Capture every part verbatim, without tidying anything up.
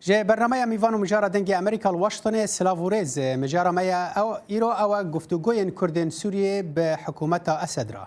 Ji bernameya Mîvan û Mijara Dengê Amerîka li Washingtonê silav û rêz. Mijara me ya ew îro ew e guftûgoyên Kurdên Sûriyê bi hikûmeta Esed re.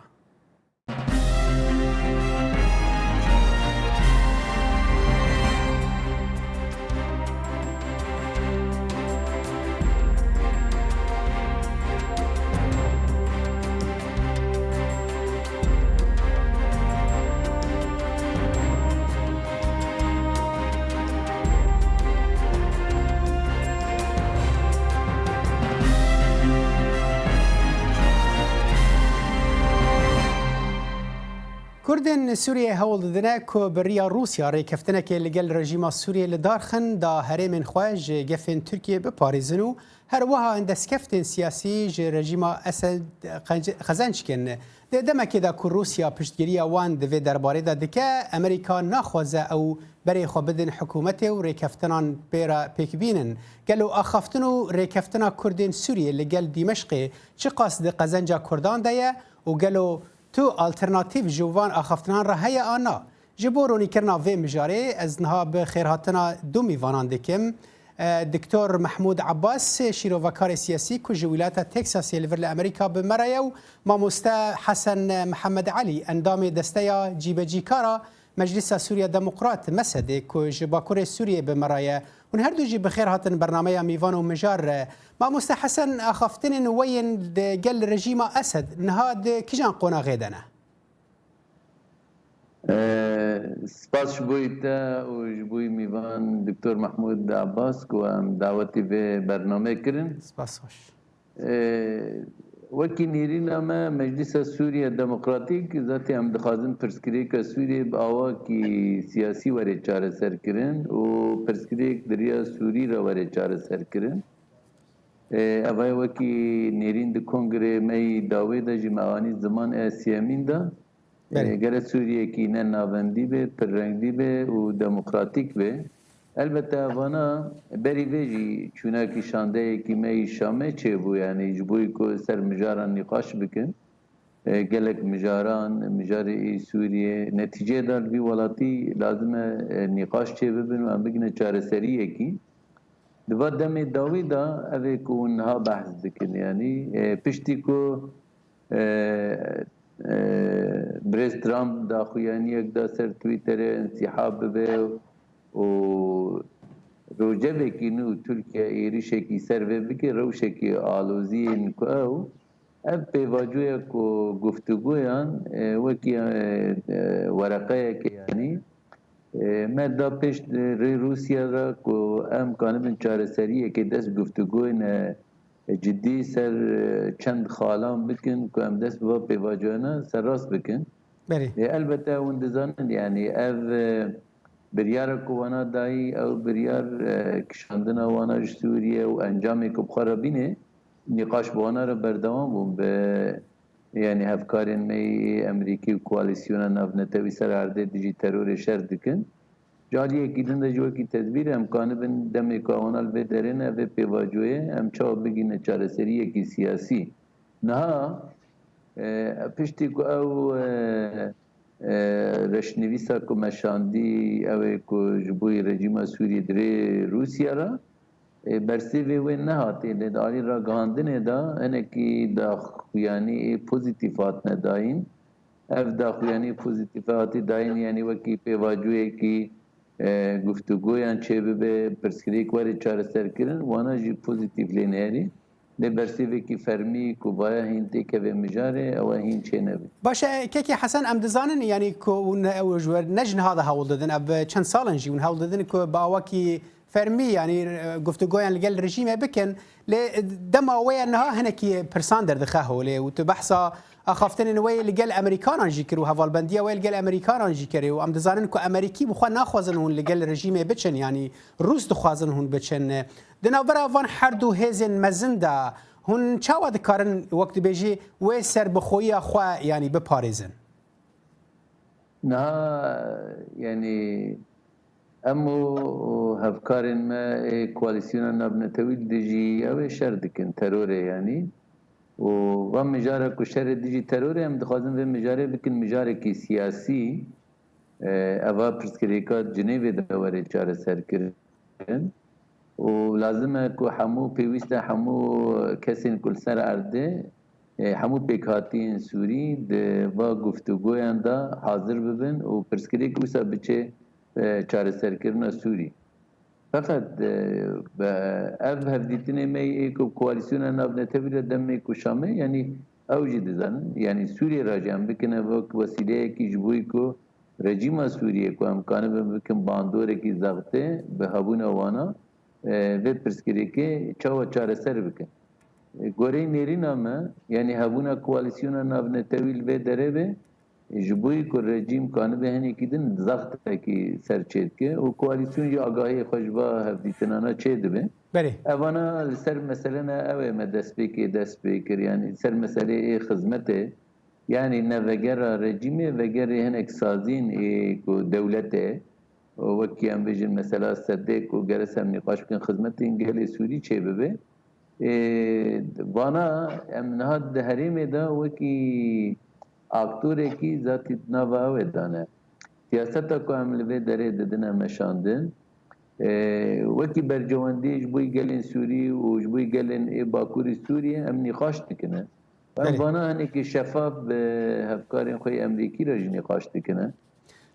Kurdên Sûriyê hewl didine ku bi riya Rûsya rêkeftinekê li gel rejîma Sûriyê li dar xin da herêmên xwe ji gefên Tirkiyê biparêzin û her wiha destkeftên siyasî ji rejîma Esed qenc-, qezenc kin. Di demekê de ku Rûsya piştgiriya wan di vê derbarê de dike, Amerîka naxwaze ew berê xwe bidin hikûmetê û rêkeftinan pê re pêk bînin. Gelo axaftin û rêkeftina Kurdên Sûriyê li gel Dîmeşqê çiqas di qezenca Kurdan de ye û gelo tu alternatîf ji van axaftinan re heye an na? Ji bo ronîkirina vê mijarê ez niha bi xêrhatina du mîvanan dikim. E, Doktor Mehmûd Abbas, şîrovekarê siyasî ku ji wîlayeta Texasê li vir li Amerîka bi me re ye û mamoste Hesen Mihemed Elî, endamê desteya cîbecîkara Meclisa Sûriya Demokrat, mesedê, ku ji Bakurê Sûriyê bi me re ye. Hûn her du jî bi xêr hatin bernameya Mîvan û Mijar re. Mamoste Hesen, axaftinên we yên di gel rejîma Esed niha di kîjan qonaxê de ne? Ee, spas ji bo te û ji bo Mîvan Doktor Mehmûd Abbas ku em dawetî vê bernamê kirin. Spas xweş. Ee, wekî nêrîna me Meclisa Sûriye Demokratîk, zatî em dixwazin pirsgirêka Sûriyê bi awakî siyasî were çareserkirin û pirsgirêk di riya Sûrî re were çareserkirin. Ee, ev ê wekî nêrîn di kongrê me yî dawê de jî me anî ziman e siyemîn de. Belê. Ee, gere Sûriyekî ne navendî be, pirrengdî be û demokratîk be. Elbette evana berî vê jî çûnakî şandeyekî me yî Şamê çêbû, yanî ji bo ku ser mijaran nîqaş bikin. E, gelek mijaran, mijarê ê Sûriyê, netîceyê de li vî welatî lazim e, e, nîqaş çêbibin û em bigine çareseriyekî. Di va demê dawî de ev ê ku hûn niha behs dikin, yanî, e, piştî ku, e, e, birêz Trump daxuyaniyek da ser Twitterê însîhab bibe û rojevekî nû Tirkiye êrişekî ser vê bike, rewşekî aloziyên ku ew Ev pêvajoya ku guftûgoyan, e, wekî, e, e, wereqeyeke, yanî, e, me da pêş, e, rê Rûsya re ku em kanibin çareseriyeke dest guftûgoyên, e, cidî ser, e, çend xalan bikin ku em dest bi va pêvajoyana serrast bikin. Belê. E, elbette hûn dizanin, yanî ev, e, biryara ku wana dayî, ew biryar, e, kişandina wana ji Sûriye û encamê ku bi xwe re bîne, nîqaş bi wana re berdewam bûn. Bi, yanî hevkarên me yê Amerîkî û koalîsyona navnetewî ser erdê dijî terorê şer dikin. Ji aliyekî din de jî wekî tedbîr em kanibin demê ku wana li vê derê ne, vê pêvajoyê em çawa bigihîne çareseriyekî siyasî. Niha, e, piştî ku ew, e, e, reşnivîsa ku me şandî, ew ê ku ji bo rejîma Sûriyê dirê Rûsya re, e, bersêvê wê nehatê, lê di alî ragihandinê de hinekî daxuyanî ê pozîtîf hatine dayîn. Ev daxuyanî pozîtîfe hatî dayîn, yanî wekî pêvajoyekî e, guftûgoyan çêbibe, pirsgirêk were çareserkirin, wana jî pozîtîf lê neyerî. Lê bersêvekî fermî ku vaya hîn têkeve mijarê, ew e hîn çênebe. Baş e, kekê Hesen, em dizanin, yanî ku hûn ne, ew ji wer ne ji niha de hewl didin, ev çend sal in jî hûn hewl didin ku bi awakî fermî, yanî, e, guftûgoyan li gel rejîmê bikin. Lê dema wê ye niha hinekî pirsan derdixe holê û tu behsa axaftinên wê li gel Amerîkanan jî kir û hevalbendiya wê li gel Amerîkanan jî kirê û em dizanin ku Amerîkî bi xwe naxwazin hûn li gel rejîmê biçin, yanî Rûs dixwazin hûn biçin. Di navbera van her du hêzên mezin de hûn çawa dikarin, wek dibêjî, wê serbixweyiya xwe, yanî, biparêzin? Niha, yanî, em û, û hevkarên me ê koalîsyona navnetewî li dijî ew ê şer dikin, terorê, yanî. Û va mijara ku şerê dijî terorê, em dixwazin vê mijarê bikin mijarekî siyasî. E, eva pirsgirêka Cinêvê de were çareserkirin. bikin û lazim e ku hemû pêwîst e hemû kesên ku li ser erdê, e, hemû pêkhatiyên Sûrî di va guftûgoyan de hazir bibin û pirsgirêk wisa biçe, e, çareserkirina Sûrî. Feqet, e, be-, ev hevdîtinê me yê ku koalîsyona navnetewî re demê ku Şamê, yanî ew jî dizanin, yanî Sûriyê re jî em bikine wek wesîleyekî ji bo ku rejîma Sûriyê ku em kanibin bikin bandorekî zextê bi hebûna wana, e, vê pirsgirêkê çawa çareser bikin. E, goreyê nêrîna me, yanî hebûna koalîsyona navnetewî li vê derê be, ji bo ku rejîm kanibe hinekî din zextekî ser çêdike û koalîsyon jî agahiyê xwe ji va hevdîtinana çêdibe. Belê. Evana li ser meselena ew ê me destpêkê dest pê kir, yanî li ser meseleyê ê xizmetê, yanî ne vegera rejîmê, vegerê hinek sazîn ê ku dewletê, wekî em bêjin mesela sedê ku gerek em nîqaş bikin xizmetên gelê Sûrî çêbibe. Ê, vana em niha di herêmê de wekî aktorekî zatî di nava ew ê de ne. Siyaseta ku em li vê derê didine meşandin, ê, wekî berjewendiyê ji bo gelên Sûrî û ji bo gelên ê Bakurî Sûriyê em nîqaş dikine. Em Belê. vana hinekî şefaf bi hevkarên xwe yê Emerîkî re jî nîqaş dikine.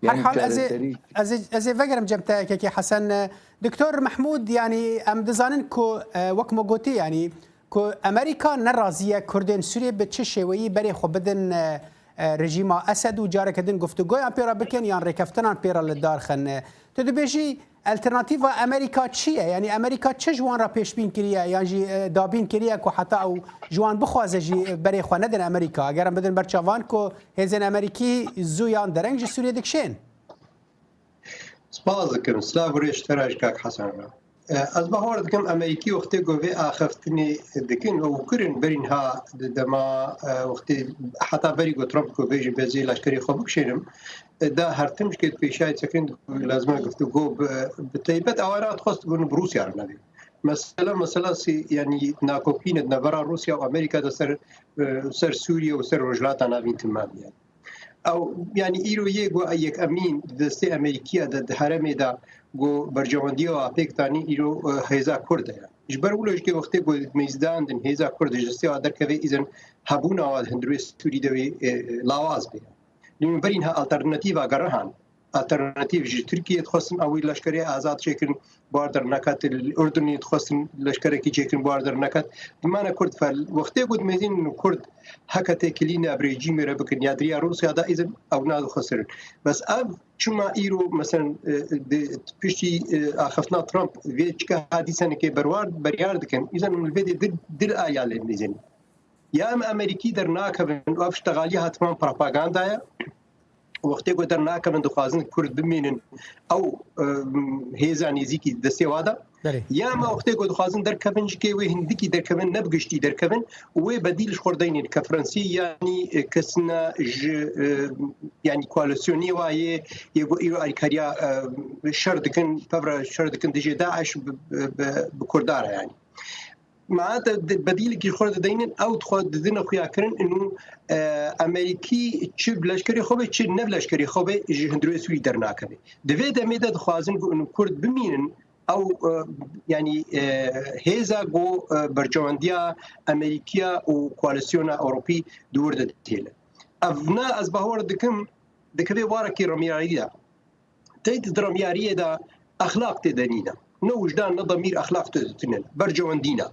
Her Yanî hal ez ê, çareserî ez ê, ez ê vegerim cem te kekê Hesen. Doktor Mehmûd, yanî em dizanin ku, e, wek me gotî, yanî ku Amerîka ne razî ye Kurdên Sûriyê bi çi şêweyî berê xwe bidin, e, e, rejîma Esed û careke din guftûgoyan pê re bikin yan rêkeftinan pê re li dar xin. Tu dibêjî, Alternatîfa Amerîka çi ye? Yanî Amerîka çi ji wan re pêşbîn kiriye yan jî, e, dabîn kiriye ku heta ew ji wan bixwaze jî berê xwe nedin Amerîka? Eger em bidin ber çavan ku hêzên Amerîkî zû yan dereng ji Sûriyê dikişên? Spas dikim. Silav û rêz ji te re, ji kak Hesen re. E, ez bawer dikim Amerîkî wextê ku vê axiftinê dikin û kirin berî niha di dema, e, wextê heta berî ku Trump ku bêjin bezê leşkerê xwe bikişênim, e, da her tim ji kêt pêşayê çekin lazim e guftûgo bi, bi teybet awara dixwest ku bi Rûsya re nebê. Mesela, mesela sî, yanî nakokîne di navbera Rûsya û Amerîka de ser, e, ser Sûriye û ser Rojhilata Navîn tim mabî. Ew, yanî îro yê ku yek emîn di destê Amerîkiya de di herêmê de ku berjewendiya wa pêk danî îro, e, hêza Kurd e. Ji ber wilo jî wextê ku mêzdan din hêza Kurd ji destê wa derkeve îzin hebûna wa di hundirê Sûrî de wê, e, lawaz be. Lê berî niha alternatîva gerihan. Alternatîf ji Tirkiyê dixwestin ew leşkerê azad çêkirin, bar dernekat, li Urdunê dixwestin leşkerekî çêkirin, bar dernekat. Dimane Kurd fel, wextê ku dimêzin Kurd heke têkilî ne bi rejîmê re bikin, ya diriya Rûsya de îzin ew nadixwestirin. Bes ev çima îro, meselen, e, di piştî, e, axiftina Trump vê çike hadîsenekê berwar, beryar dikin, îzin li vê dê dil, dil a ya lê dimêzin. Ya em Amerîkî dernakevin, ev ştexaliya hetiman propaganda ye. Wextê ku dernakevin dixwazin Kurd bimînin, ew, e, hêza nêzîkî destê wa de. Belê. Ya me wextê ku dixwazin derkevin, ji kê wê hindikî derkevin, ne bi giştî derkevin, û wê bedîl ji xwe re deynin, ke Fransî yanî, e, kesina ji, e, yanî koalîsyonê wa yê, yê ku îro alîkariya, e, şer dikin, pevra şer dikin dijê DAIŞ bi, bi, bi, bi Kurda re yanî. Ma te di-, bedîlekî xwe dideynin, ew dixwe didine xuyakirin inu, e, Amerîkî çi bi leşkerê xwe be, çi ne bi leşkerê xwe be, ji hundirê Sûrî dernakeve. Di vê demê de dixwazin ku inu Kurd bimînin, ew, e, yanî, e, hêza ku, e, berjewendiya Amerîkiya û koalîsyona Ewropî di wir de têle. Ev ne ez bawer dikim, dikeve warekî remyarî de. Tey di diramyariyê de exlaq tê de nîne. Ne wijdan, ne demîr, exlaq tê de tune. Bercewendî ne.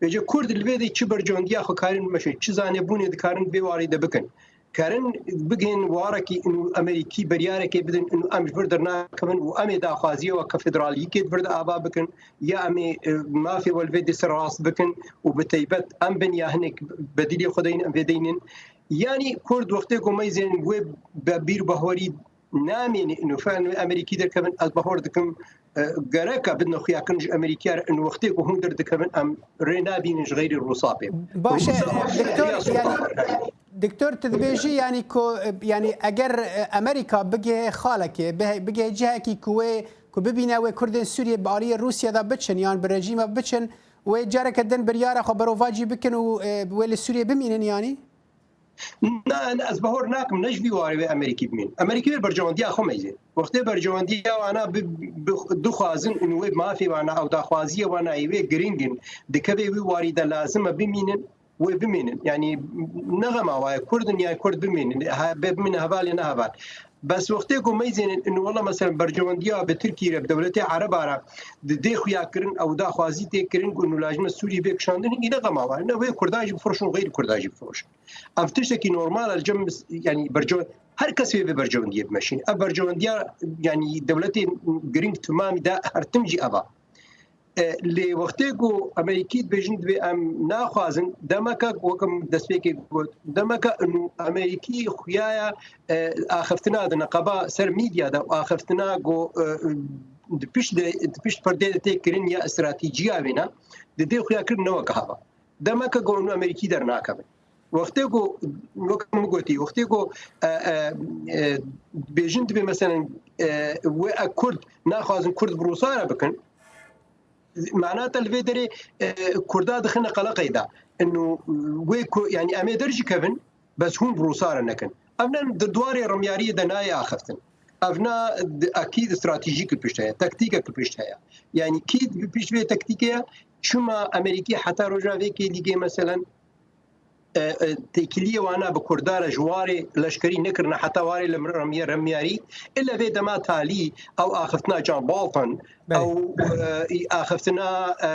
Vêce Kurd li vê de çi bercewendiya xwe karin bimeşe, çi zanebûnê dikarin vê warî de bikin. Karin bigihên warekî inu Amerîkî beryarekê bidin, inu em ji vir dernakevin û em ê daxwaziya we ke federaliyîkê di vir de ava bikin, ya em ê, e, mafê we li vê dê ser rast bikin û bi teybet em bin ya hinek bedîlê xwe deynin, em vê deynin. Yanî Kurd wextê ku meyzên wê be bîr behwerî namêne û fenê Amerîkî derkevin, ez bawer dikim, e, gereka bidin xuyakirin ji Amerîkiya re, û wextê ku hûn derdikevin, em rê nabînin ji xeyrî Rûsa pê. Baş e, Rûsa doktor, rêya yanî, Rûsa. Doktor, tu dibêjî, yanî ku, e, yanî eger, e, Amerîka bigihê xalekê, bihê-, bigihê cihekî ku wê, ku bibîne wê Kurdên Sûriyê bi aliyê Rûsya de biçin yan bi rejîma biçin, wê careke din biryara xwe berovacî bikin û, e, wê li Sûriyê bimînin yanî? Na, ez bahor nakim, ne ji vî warê wê Amerîkî bimîn. Amerîkî wê berjewendiya xwe meyzên. Wextê berjewendiya wana bi, bi, dixwazin û wê mafê wana ew daxwaziye wana ê wê giring in, dikeve wî warî de lazim e bimînin, wê bimînin. Yanî ne xema waye, Kurd in ya Kurd bimînin. Ha, be bimînin heval ya ne heval. Bes wextê ku meyzênin in wela mesela berjewendiya bi Tirkî re, bi dewletê Ereba re di dê xuya kirin, ew daxwazî tê kirin ku inu lajime Sûrî bê kişandin, hingî ne xema waye. Ne wê Kurdan jî bifroşin, xeyr Kurdan jî bifroşin. Ev tiştekî normal e, li cem, yanî bercew-, her kes wê vê bercewendiyê bimeşîne. Ev bercewendiya, yanî dewletên giring timamî de her tim jî ev e. E, lê wextê ku Amerîkî dibêjin divê em naxwazin, demeke ku wek em destpêkê got, demeke inu Amerîkî xuyaya, e, axiftina di neqeba ser medya de û axiftina ku, e, di pişt de, di pişt perdê de tê kirin ya stratîjiya wêna, di dê xuya kirin ne weke hava. Demeke ku inu Amerîkî dernakevin. Wextê ku, wek min gotî, wextê ku, e, e, e, bêjin divê, meselen, e, wê e Kurd naxwazin Kurd bi Rûsa re bikin, mana te li vê derê, e, Kurda dixine qeleqeyê de. Inu wê ku, yanî em ê derjikevin, bes hûn bi Rûsa re nekin. Ev ne di dwarê remyariyê de nayê axiftin. Ev ne di, ekîd stratejîk li pişt heye, taktîkek li pişt heye. Yanî kî di pişt vê taktîkê ye, çima Amerîkî heta roja vê kêlîgê, meselen, e, e, têkiliyê wana bi Kurda re ji warê leşkerî nekirine heta warê li remye-, remyarî, ila vê dema talî ew axiftina John Bolton, Belê. ew, e, axiftina, e,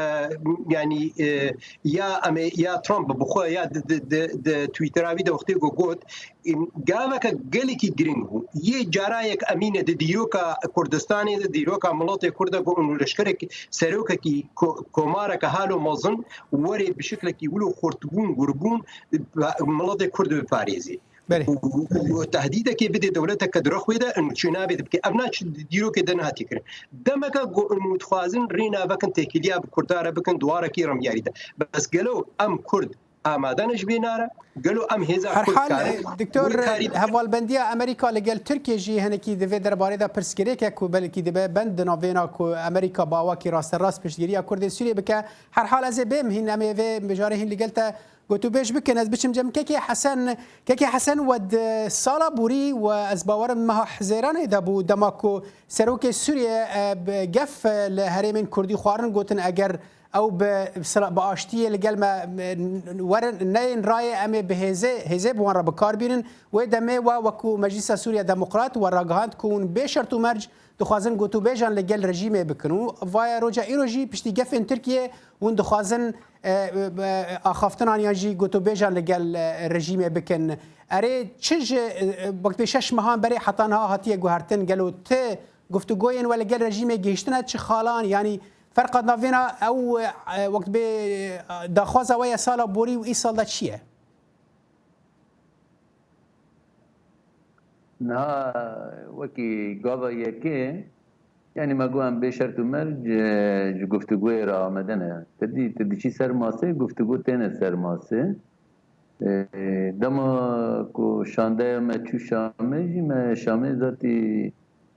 yanî, e, ya em ê, ya Trump bi xwe ya di, di, di, di Twittera wî de wextê ku got, gaveke gelekî giring bû. Yê cara yek emîne di dîroka Kurdistanê de, dîroka miletê Kurd de ku û leşkerekî, serokekî ko-, komareke halo mezin were bi şiklekî wilo xurtbûn, gurbûn, miletê Kurd biparêzê. Belê. Û, û tehdîdekê bidê dewleteke di rexwê de, û çênabê dibike. Ev na çi dîrokê de nehatiye kirin. Demeke ku û dixwazin rê navekin têkiliya bi Kurda re bikin di warekî remyarî de. Bes gelo em Kurd amade ne ji vê nare? Gelo em hêza Kurd Herhal, karin e, Doktor, wê karî bikin? Hevalbendiya Amerîka li gel Tirkiye jî hinekî di vê derbarê de pirsgirêk e ku belkî dibe bend di navêna ku Amerîka bi awakî rasterast piştgiriya Kurdê Sûriyê bike. Herhal ez ê bêm hîn, em ê vê mijarê hîn li gel te gotûbêj bikin. Ez biçim cem Kekê Hesen. Kekê Hesen, we di sala borî, we ez bawerim meha Hizêranê de bû, dema ku serokê Sûriyê, e, bi gef, e, li herêmên Kurdî xwarin gotin, eger ew bi sila-, bi aştiyê li gel me, me, werin, neyên rayê, em ê bi hêzê, hêzê bi wan re bi kar bînin. Wê demê we wekû Meclisa Sûriya Demokrat we ragihand ku hûn bê şert û merc dixwazin gotûbêjan li gel rejîmê bikin û vaya roja îro jî piştî gefên Tirkiyê hûn dixwazin, e, e, axaftinan yan jî gotûbêjan li gel, e, rejîmê bikin. Erê, çi ji, e, e, wek bê şeş mehan berê heta niha hatiye guhertin, gelo ti guftûgoyên we li gel rejîmê gihîştine çi xalan? Yanî ferqa navêna ew, e, wek bê, e, daxwaza we ya sala borî û îsal de çi ye? Niha wekî gava yekê, yanî me got em bê şert û merc, e, ji guftûgoyê re amade ne. Te dî, tu diçî ser masê, guftûgo têne ser masê. E, dema ku şandeya me çû Şamê jî, me Şamê zatî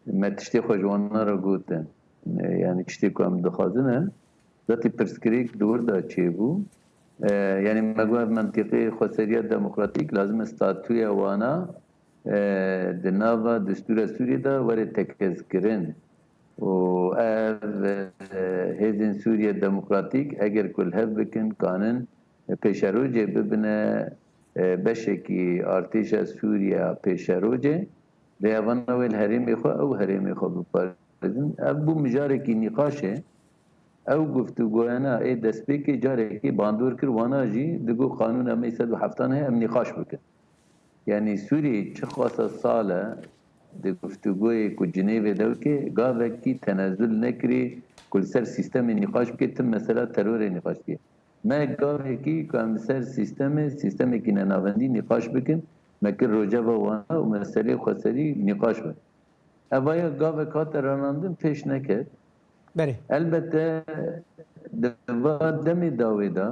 me tiştê xwe ji wana re gotin. E, yanî tiştê ku em dixwazin e. Zatî pirsgirêk di wir de çêbû. E, yanî me got ev mentiqê xweseriya demokratîk lazim e statûya wana, e, di nava destûra Sûriyê de were tekezkirin. Û ev, e, hêzên Sûriya Demokratîk eger ku li hev bikin, kanin, e, pêşerojê bibine, e, beşekî artêşa Sûriya pêşerojê, lê evana wê li herêmê xwe, ew herêmê xwe biparêzin. Ev bû mijarekî nîqaşê. Ew guftûgoyana ê destpêkê carekê bandor kir, wana jî digot qanûna me sed û heftan heye, em nîqaş bikin. Yanî Sûriyê çiqasa sal e di guftûgoyê ku Cinêvê de wike, gavekî tenezul nekirî ku li ser sîstemê nîqaş bike, tim mesela terorê nîqaş dike. Me gavekî ku em li ser sîstemê, sîstemekî nenavendî nîqaş bikin, me kir rojeva wana û meseleyê xweserî nîqaş be. Evaya gavek hate ranandin pêş neket. Berê. Elbette di va demê dawê de,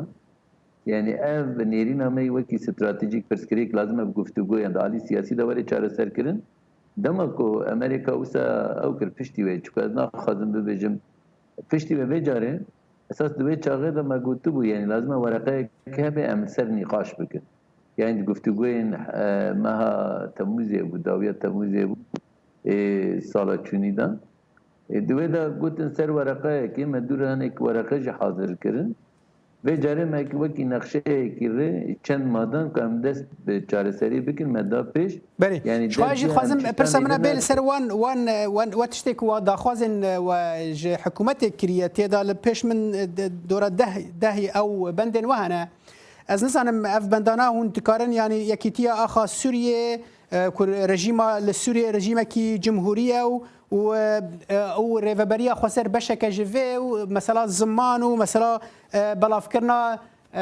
yanî ev nêrîna me yî wekî stratejîk pirsgirêk lazim e bi guftûgoyan di alî siyasî de were çareserkirin. Dema ku Amerîka wisa ew kir piştî wê, çiku ez naxwazim bibêjim, piştî wê vê carê, esas di wê çaxê de me gotibû, yanî lazim e wereqeyek hebe em li ser nîqaş bikin. Yani di guftûgoyên, e, meha Temmûzê bû, dawiya Temmûzê bû, ê sala çûnî de. Ê, di wê de gotin ser wereqeyekê, me dû re hinek wereqe jî hazir kirin. Vê carê me wekî nexşeyekî rê çend madan ku em dest bi çareserî bikin, me da pêş. Belê. Yani Ji xwe jî dixwazim pirsa min e bê li ser wan, wan, e, wan, we tiştê ku wa daxwazên, e, we ji hikûmetê kiriye, tê de li pêş min, e, de, dora deh, dehî ew bendên we hene. Ez nizanim ev bendana hûn dikarin, yanî Yekîtiya Axa Sûriyê, e, ku rejîma li Sûriyê rejîmekî cumhûrî ye û, û, e, e, û rêveberiya xweser beşeke ji vê û mesela ziman û mesela, e, belavkirina, e,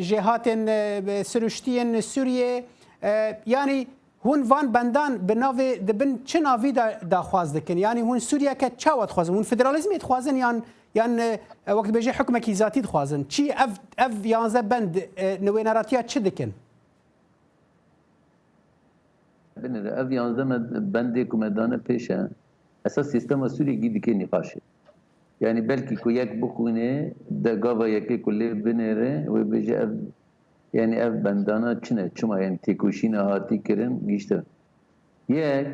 jêhatên, e, siruştiyên Sûriyê, e, yanî hûn van bendan bi navê, di bin çi navî de daxwaz dikin? Yanî hûn Sûriyeke çawa dixwazin? Hûn federalîzmê dixwazin yan, yan, e, wek dibêje hikmekî zatî dixwazin? Çi ev, ev yanzdeh bend, e, nivêneratiya çi dikin? Binêre, ev yanzdeh me, bendê ku me dane pêş e, esas sîstema Sûriyê gî dike nîqaşê. Yani belkî ku yek bixwîne, de gava yekê ku lê binêre, wê bêje ev, yani ev bendana çi ne, çima yani têkoşîna hatî kirin, giştir. Yek,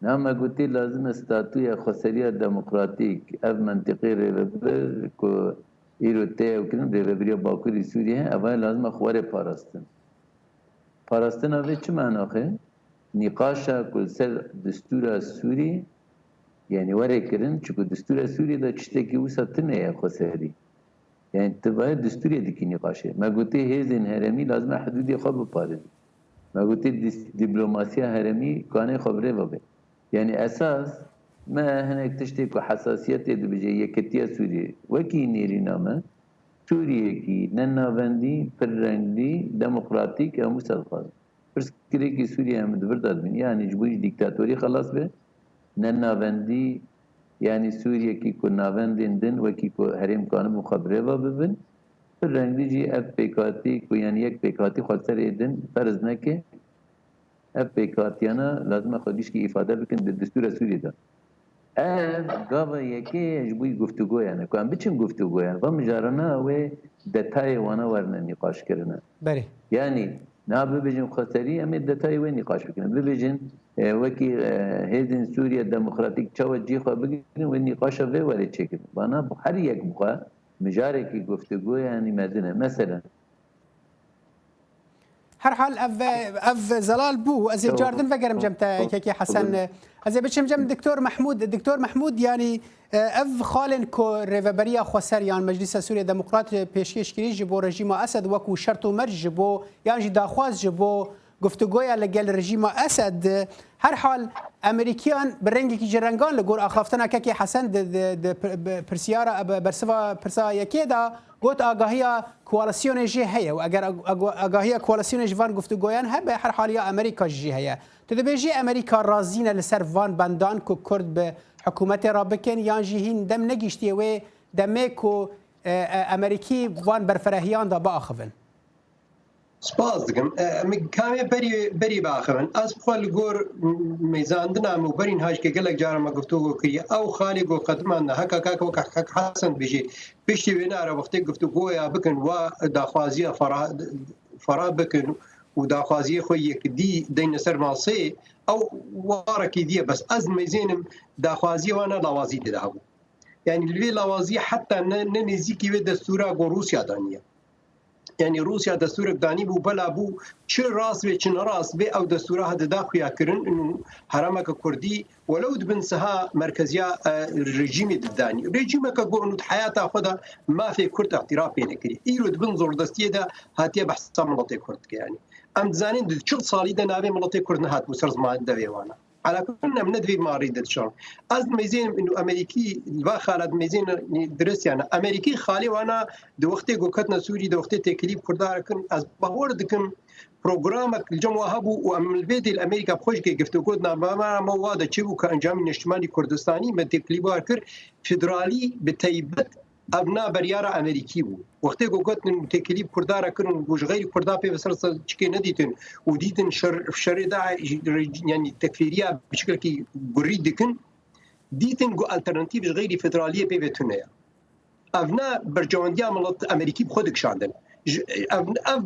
niha me gotî lazim e statûya xweseriya demokratîk, ev mentiqê rêvebir ku îro tê ew kirin, rêvebiriya Bakurî Sûriyê, ev lazim e xwe were parastin. Parastina vê çi manaxe? Nîqaşa ku li ser distûra Sûrî, yani were kirin, çiku distûra Sûrî de tiştekî wisa tune ye xweserî. Yani tu vaye distûrê dikî nîqaşê. Me gotê hêzên herêmî lazim e hidûdê xwe biparêzin. Me gotê dis-, diplomasiya herêmî kanê xwe bi rê ve be. Yani esas me hinek tiştê ku hesasiyetê dibêje yeketiya Sûriyê. Wekî nêrîna me, Sûriyekî nenavendî, pirrengdî, demokratîk em wisa dixwazin. Pirsgirêkî Sûriye em di vir de dibînin. Yani ji bo ji dîktatorî xelas be, nenavendî, yani Sûriyekî ku navendên din wekî ku herêm kanibûn xwe bi rê ve bibin, pirrengdî jî ev pêkhatî ku yani yek pêkhatî xwe li ser ê din ferz neke, ev pêkhatiyana lazim e xwe gişkî îfade bikin di distûra Sûrî de. Ev gava yekê ye ji bo guftûgoyan e. Ku em biçin guftûgoyan, va mijarana wê detayê wana werine nîqaşkirine. Berê. Yanî, niha bibêjin xweserî, em ê detayê wê nîqaş bikin. Bibêjin, e, wekî, e, hêzên Sûriye Demokratîk çawa cî xwe bigirin, wê nîqaşa vê were çêkirin. Vana her yek bi xwe mijarekî guftûgoyanî mezin e. Meselen, Her hal ev, ev zelal bû. Ez ê Tamam. cardin vegerim cem te, Tamam. Kekê Hesen. Olur. Ez ê biçim cem Doktor Mehmûd. Doktor Mehmûd, yanî, e, ev xalên ku Rêveberiya Xweser yan Meclisa Sûriye Demokrat pêşkêş kirî ji bo rejîma Esed wekû şert û merc ji bo, yan jî daxwaz ji bo guftûgoya li gel rejîma Esed. Her hal Amerîkiyan bi rengekî ji rengan li gor axaftina Kekê Hesen di, di, di pir-, bi pirsiyara, bi bersiva pirsa yekê de got agahiya koalîsyonê jî heye û eger ag-, ag-, agahiya koalîsyonê ji van guftûgoyan hebe, her haliya Amerîka jî heye. Tu dibêjî Amerîka razî ne li ser van bendan ku Kurd bi hikûmetê re bikin, yan jî hîn dem negihîştiye wê demê ku, e, e, Amerîkî van berferehiyan de biaxivin? Spas dikim. E, em kamê berî, berî biaxivin. Ez bi xwe li gor meyzandina me û berî niha jî gelek caran me guftûgo kiriye. Ew xalê ku qediman de heka kak wek Hek Hesen dibêjê, piştî wêne re wextê guftûgoya bikin, wa daxwaziya fera, fera bikin û daxwaziyê xwe yekdî deyne ser maseyê, ew warekî dî ye. Bes ez meyzênim daxwaziya wan ne lawazî tê de hebû. Yani li vê lawaziyê heta ne, ne nêzîkî wê destûra ku Rûsya daniye. Yani Rûsya destûrek danîbû, bela bû, çi rast bê, çi nerast bê, ew destûra hate da xuyakirin û herêmeke Kurdî, welew di bin siha merkeziya, e, rejîmê de danî. Rejîmeke ku hûn di heyata xwe de mafê Kurd îtiraf pê nekiriye. Îro di bin zordestiyê de hatiye behsa miletê Kurd dike yani. Em dizanin di çil salî de navê miletê Kurd nehatibû ser ziman devê wana. Ala kul em ne divê marî de dişan. Ez meyzên û Amerîkî va xala meyzên dirist yani. Amerîkî xalê wana di wextê ku ketine Sûrî, di wextê têkilî Kurda kin, ez bawer dikim programek li cem wa hebû û em li vê dê li Amerîka bi xwe jî kê giftûgo di nava me, me wa de çêbû ku Encamî Neştimanî Kurdistanî me têkilî bar kir, federalî bi teybet Ev na beryara Amerîkî bû. Wextê ku gotin têkilî bi Kurda re kirin, ku ji xeyrî Kurda pê ve ser çikê nedîtin û dîtin şer, şerê da, yanî tekfîriya bi şiklekî gurî dikin, dîtin ku alternatîf ji xeyrî federaliyê pê ve tune ye. Ev na berjewendiya milet Amerîkî bi xwe dikişandin. Ji, ev, ev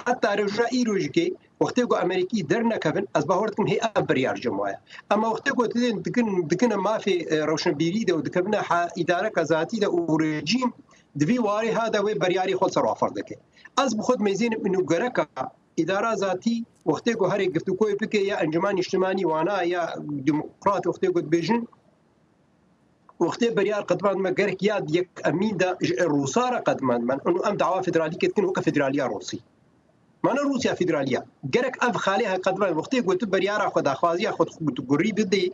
heta roja îrojikê, wextê ku Amerîkî dernekevin, ez bawer dikim hê ev biryar cem waya. Ema wextê ku tu dên dikin, dikine mafê, e, rewşenbîrî de û dikevine ha îdareka zatî de û rejîm, di vî warê ha de wê biryarê xwe ser wa ferz dike. Ez bi xwe dimêzênim û gereka îdara zatî wextê ku herê giftûkoyê bike ya Encûmena Nîştimanî wana ya Demokrat wextê ku dibêjin, wextê biryar qediman me gerek ya yek emîn de ji Rûsa re qediman me. Û em dawa federalî ketikin weke federaliya Rûsî. Mana Rûsya federaliya. Gerek ev xalê he qediman wextê ku tu biryara xwe daxwaziya xwe gurî bidê,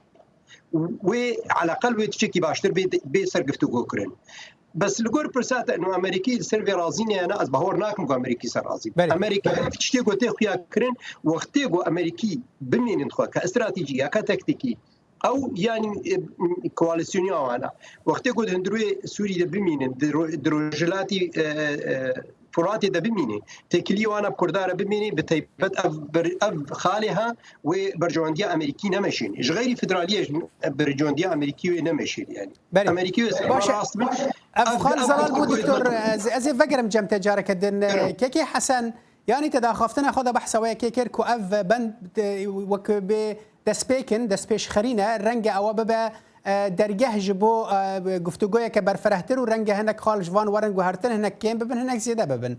wê eleqel wê tiştekî baştir bê, bê ser giftûgo kirin. Bes li gor pirsa te û Amerîkî li ser vê razî ne ya ne, ez bawer nakim ku Amerîkî ser razî. Belê. Amerîka ev tiştê ku tê xuya kirin, wextê ku Amerîkî bimînin xwe ke stratejî ya ke tektîkî, ew yanî, e, koalîsyoniya wana. Wextê ku di hundirê Sûrî de bimînin, di ro-, di rojhilatî, e, e, Furatê de bimînin, têkilî wana bi Kurda re bimînin, bi taybet ev bir-, ev xalê ha wê berjewendiya Amerîkî nemeşîn. Ji xeyrî federaliyê jî berjewendiya Amerîkî wê nemeşîn yanî. Belê. Amerîkî wê Baş e. Rast bin. Ev Ev, xal ev zelal bû, doktor, ez, ez ê vegerim cem te careke din. Kekê Hesen, yanî te daxaftina xwe de behsa wê yekê kir ku ev bend, e, wek bê destpêk in, destpêşxerî ne, renge ewa bibe, e, dergeh ji bo, e, guftûgoyeke berfirehtir û renge hinek xal ji van werin guhertin, hinek kêm bibin, hinek zêde bibin.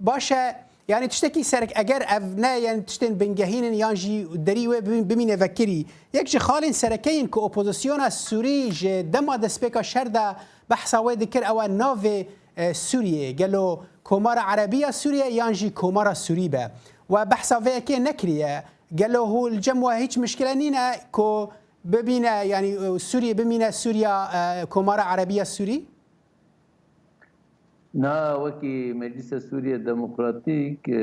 Baş e, yanî tiştekî serek, eger ev ne, yanî tiştên bingehîn in yan jî derî wê bimî-, bimîne vekirî. Yek ji xalên serekeyên ku opozisyona Sûrî ji dema destpêka şer de behsa wê dikir, ew e navê, e, Sûriyê. Gelo Komara Erebiya Sûriye yan jî Komara Sûrî be? We behsa vê yekê nekiriye. Gelo hû li cem we hîç mişkile nîne ku bibîne, yanî, e, Sûriyê bimîne Sûriya, e, Komara Erebiya Sûrî? Na, wekî Meclisa Sûriye Demokratîk, e,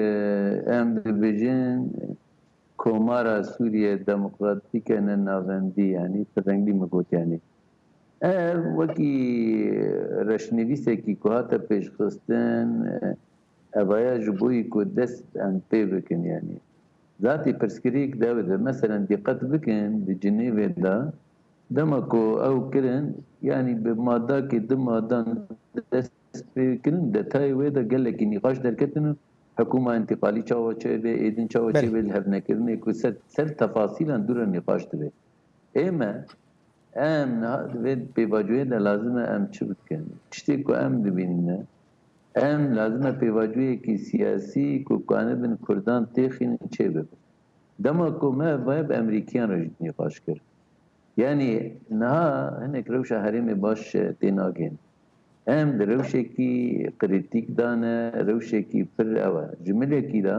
em dibêjin Komara Sûriye Demokratîk e, ne navendî, yanî firengî min got, yanî. Ev wekî reşnivîsekî ku hate pêşxistin, e, evaya ji bo yî ku dest em pê bikin, yanî. Zatî pirsgirêk de ew de, meselen, dîqet bikin, di Cinêvê de, dema ku ew kirin, yanî bi madakê du madan dest pê kirin, detayê wê de gelekî nîqaş derketin û hikûma întîqalî çawa çêbe, êdin çawa Belê. çêbe, li hevnekirinê ku ser, ser tefasîlan dû re nîqaş dibe. Ê me, em niha di vê pêvajoyê de lazim e em çi bikin? Tiştê ku em dibînîne, em lazim e pêvajoyekî siyasî ku kanibin Kurdan têxînin çêbibe. Dema ku me vaya bi Emerîkiyan re jî nîqaş kir. Yanî niha hinek rewşa herêmê baş tê nagihên. Em di rewşekî krîtîk de ne, rewşekî pir ew e. Ji milekî de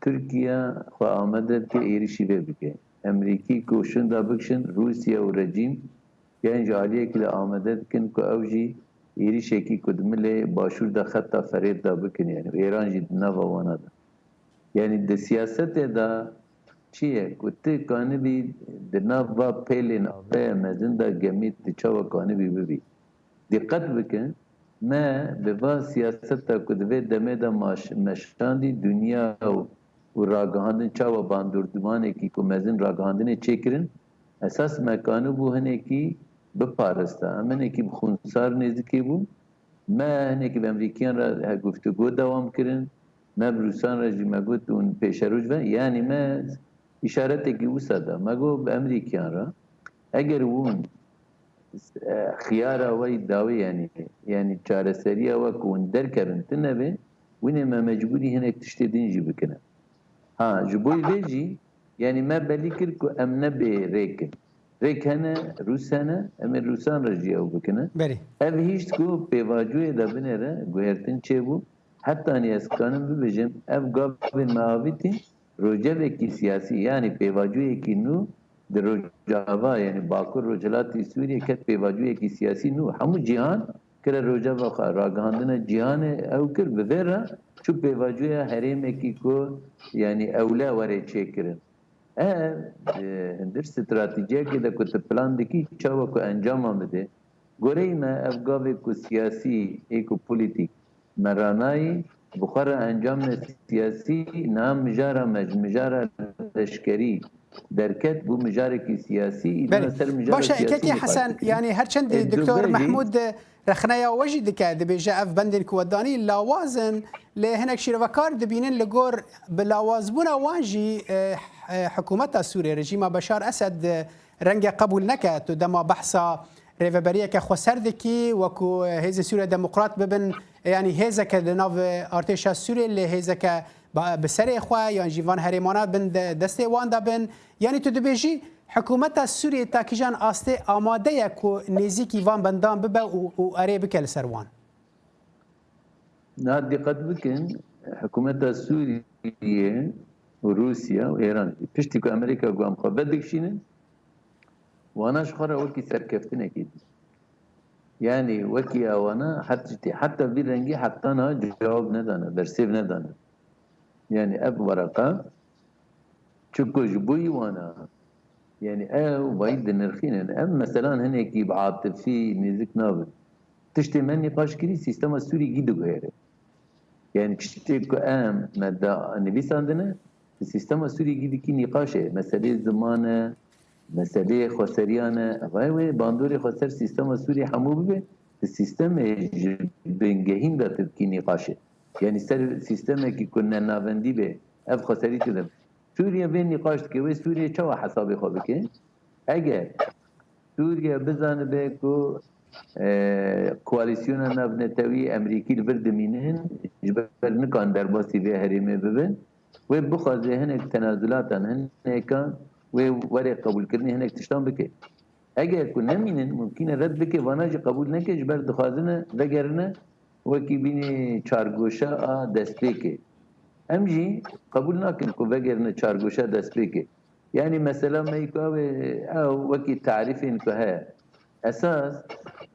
Tirkiye xwe amade dike êrişî vê bike. Emerîkî ku şinda bikişin, Rûsya û rejîm, yan ji aliyekî de amade dikin ku ew jî êrişekî ku di milê başûr de xeta ferêt de bikin, yanî Êran jî di nava wana de. Yanî di siyasetê de çi ye ku tu kanibî di nav va pêlên avê mezin de gemî tu çawa kanibî bibî? Dîqet bikin, me bi va siyaseta ku di vê demê de maş-, meşandî dinya û, û ragihandin çawa bandordimanekî ku mezin ragihandinê çêkirin, esas me kanibû hinekî biparista. Em hinekî bi xûnsar nêzikê bûn. Me hinekî bi Emerîkiyan re he guftûgo dewam kirin. Me bi Rûsan re jî me got hûn pêşeroj ve. Yanî me îşaretekî wisa da. Me got bi Emerîkiyan re, eger hûn, e, xiyara we yî dawî, yanî, yanî çareseriya we ku hûn derkevin tune be, hûn ê me mecbûrî hinek tiştê din jî bikine. Ha, ji bo vê jî, yanî me belî kir ku em ne bê rêk in. Rêk hene, Rûs hene, em ê Rûsan re jî ew bikine. Belê. Ev hişt ku pêvajoyê de binêre, guhertin çêbû. Hetanî ez kanim bibêjim, ev gavên me avîtî rojevekî siyasî, yanî pêvajoyekî nû di Rojava, yanî Bakur Rojhilatî Sûriyê ket pêvajoyekî siyasî nû. Hemû cîhan kire rojeva xwe, ragihandina cîhanê ew kir, bi vê re çû pêvajoya herêmekî ku, yanî ewle were çêkirin. Ev, e, hundir stratejiyekê de ku tu plan dikî, çawa ku encama bide, goreyê me ev gavê ku siyasî ê ku polîtîk me ranayî, bi xwe re encamê siyasî, niha mijara me ji mijara leşkerî derket, bû mijarekî siyasî, îdî Belê. me ser mijara Baş e, siyasî kekê nîqaş Hesen, dikirî. yanî her çend Ê, doktor dubê jî Mehmûd, e, Rexneya we jî dike, dibêje ev bendên ku we danî lawaz in, lê hinek şîrovekar dibînin li gor bi lawazbûna wan jî, e, e, hikûmeta Sûriyê, rejîma Beşar Esed, e, renge qebûl neke. Tu dema behsa rêveberiyeke xweser dikî, wekû, e, Hêzên Sûriya Demokrat bibin, e, yanî hêzeke di nav artêşa Sûriyê, lê hêzeke ba-, bi serê xwe yan jî van herêmana bin de, destê wan de bin. Yanî tu dibêjî, Hikûmeta Sûriyê ta kîjan astê amade ye ku nêzîkî van bendan bibe û, û erê bike li ser wan? Niha dîqet bikin, hikûmeta Sûriyê û Rûsya û Êran jî piştî ku Amerîka got em xwe vedikişînin, wana ji xwe re wekî serkeftinekê dît. Yanî wekî ewana her tiştî, heta vî rengî heta niha cewab nedane, bersêv nedane. Yanî ev wereqa, çunku ji bo yî wana, yanî ew vayî dinirxînin. Em meselan hinekî bi atifî nêzik nabin. Tiştê me nîqaş kirî, sîstema Sûrî gî diguhere. Yanî tiştê ku em me da nivîsandine, di sîstema Sûrî gî dikî nîqaşê. Meselê ziman e, meselê xweseriyan e. Ev wê bandorê xweser sîstema Sûrî hemû bibe, di sîstemê ji bingehîn de tu dikî nîqaşê. Yanî ser sîstemekî ku ne navendî be, ev xweserî tu de. Sûriye vê nîqaş dike, wê Sûriye çawa hesabê xwe bike? Eger Sûriye bizanibe ku, e, koalîsyona navnetewî Emerîkî li vir dimînin, ji ber nikan derbasî vê herêmê bibin, wê bixwaze hinek tenazulatan, hineka wê were qebûlkirinê hinek tiştan bike. Eger ku nemînin, mumkîn e red bike, vana jî qebûl neke, ji ber dixwazine vegerine wekî bînî çargoşa a destpêkê. Em jî qebûl nakin ku vegerine çargoşa destpêkê. Yanî mesela me yî ku ew ê, ew wekî tarîfên ku heye. Esas,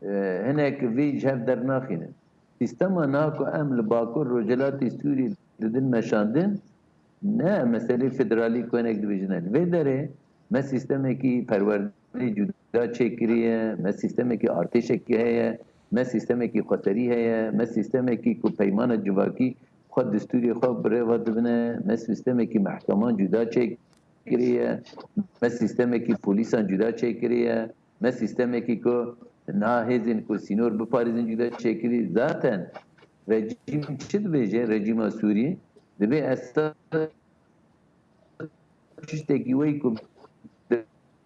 e, hinek vî ji hev dernaxînin. Sîstema niha ku em li Bakur Rojhilatê Sûriyê didin meşandin, ne meselê federalî ku hinek dibêjin e. Li vê derê me sîstemekî perwerdeyê cuda çêkiriye, me sîstemekî artêşekî heye, me sîstemekî xweserî heye, me sîstemekî ku peymana civakî xwe distûrê xwe bi rê ve dibine, me sîstemekî mehkeman cuda çêkiriye, me sîstemekî polîsan cuda çêkiriye. Me sîstemekî ku niha hêzên ku sînor biparêzin cuda çêkirî. Zaten rejîm çi dibêje? Rejîma Sûriyê dibê esas tiştekî wê ku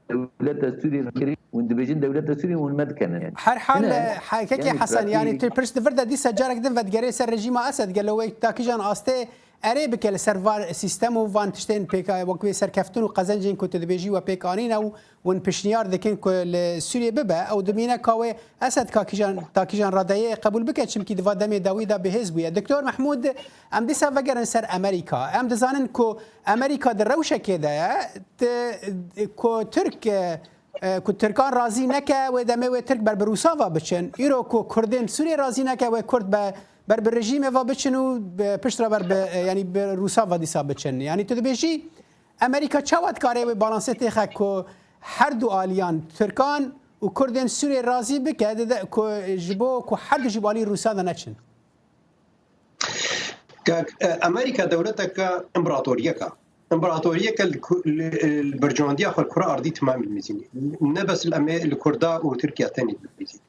dewleta Sûriyê kirî, hûn dibêjin dewleta Sûriyê hûn me dikene. Yanî. Her hal, Hine, e, Hekekê yanî Hesen, yanî pratîk tu pişt di vir de dîsa carek din vedigerê ser rejîma Esed, gelo wê ta kîjan astê erê bike li ser van sîstem û van tiştên pêka, wek wê serkeftin û qezencên ku tu dibêjî we pêk anîne û hûn pişniyar dikin ku li Sûriyê bibe, ew dimîne ka wê Esed ka kîjan, ta kîjan radeyê qebûl bike, çimkî di va demê dawî de bihêz bûye. Doktor Mehmûd, em dîsa vegerin ser Amerîka. Em dizanin ku Amerîka di rewşekê de ye, ti, ku Tirk, e, ku Tirkan razî neke, wê demê wê Tirk ber bi Rûsa ve biçin. Îro ku Kurdên Sûriyê razî neke, wê Kurd be, ber bi rejîmê ve biçin û bi, piştre ber bi, e, yanî bi Rûsa ve dîsa biçin. Yanî tu dibêjî, Amerîka çawa dikare wê balansê têxe ku her du aliyan Tirkan û Kurdên Sûriyê razî bike, dide, ku ji bo ku her du jî bi alî Rûsa de neçin? Kak, e, Amerîka dewleteke împaratoriyek e. Împaratoriyek e li ku-, li, li berjewendiya xwe li kura erdî temamî dimizînî. Ne bes li em ê li Kurda û Tirkiya tenê dimizînî.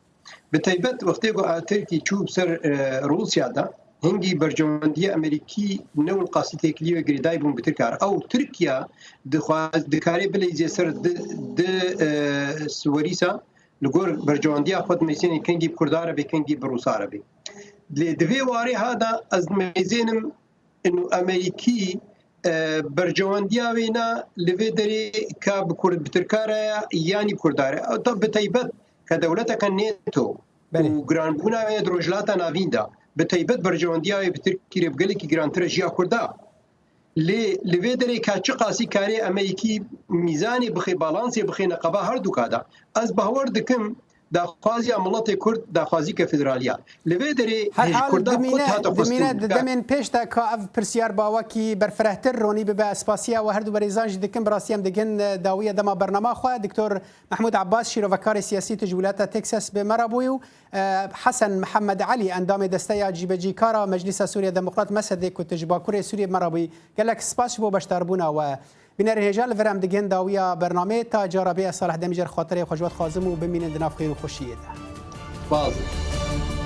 Bi taybet wextê ku Atatürkî çû bi ser, e, Rûsya de, hingî berjewendiya Amerîkî ne wil qasî têkilî wê girêdayî bûn bi Tirkiya re. Ew Tirkiya dixwaz, dikarê bileyzê ser di, di, e, siwerîsa li gor berjewendiya xwe dimeyzênê kengî bi Kurda re bê, kengî bi Rûsa re bê. Lê di vê warê ha de ez dimeyzênim û Amerîkî, e, berjewendiya wê ne li vê derê ka bi Kurd, bi Tirka re ye, yanî bi Kurda re. Ew da bi taybet ke dewleteke NATO Belê. û giranbûna wê di Rojhilata Navîn de, bi taybet berjewendiya wê bi Tirkî re bi gelekî girantir e ji ya Kurda. Lê li vê derê ka çiqasî karê Amerîkî mîzanê bixê, balansê bixê neqeba her du ka de, ez bawer dikim daxwaziya miletê Kurd daxwazîke federaliya. Li vê derê Her hêj hal Kurda dimîne, Kurd hate dimîne xwestin. di demên pêş de ka ev pirsiyar bawekî berfirehtir ronî bibe. Ez spasiya we her du berêzan jî dikim. Bi rastî em digin, e, dawiya dema bernama xwe. Doktor Mehmûd Abbas, şîrovekarê siyasî, tu ji wilata Texas bi me re bûyî û, e, Hesen Mihemed Elî, endamê Desteya Cîbecîkara Meclîsa Sûriya Demokrat, mesedê, ku tu ji Bakurê Sûriyê bi me re bûyî. Gelek spas ji bo beşdarbûna we. Bînerên hêja, li vir em digihên dawiya bernameyê. Ta cara bê, ez Salih Demîcer xatirê xwe ji we dixwazim û bimînin di nav xêr û xweşiyê de. Spas dikim.